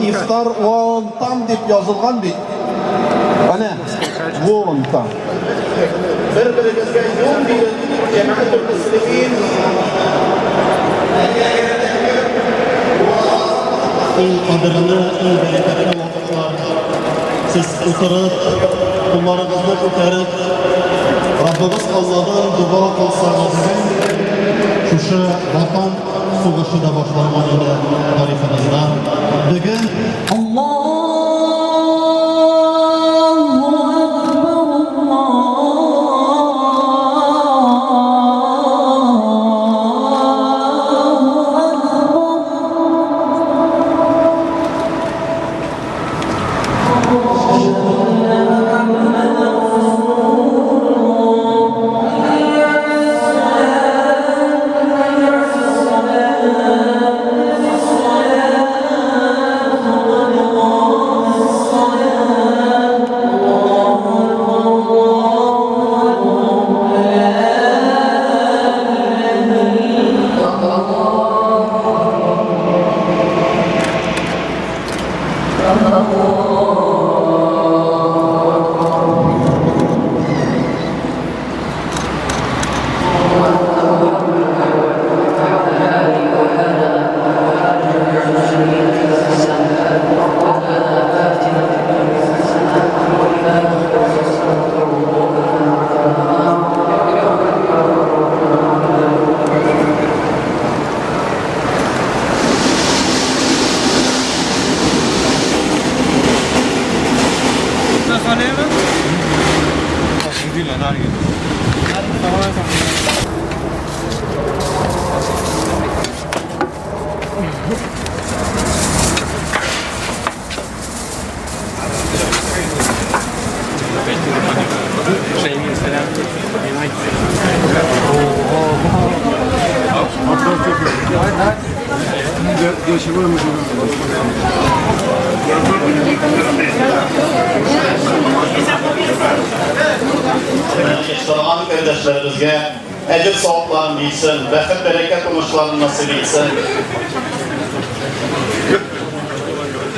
Ифтар вон там дип язылган бит. Әнә, вон там. Бер-берегезгә юл биреп, җәмәгател мөслимин. Иң кадерле, иң бәрәкәтле вакытлар. Сез утырып, кулларыгызны күтәреп, Раббыбыз Алладан дога кылсагыз, шушы Ватан сугышы да башланган иде тарихыбызда. Бүген Аллаһу акбар, Аллаһу акбар. Торган көндәшләребезгә әҗер савапларын бирсен, бәхет, бәрәкәт уңышларын насыйп итсен.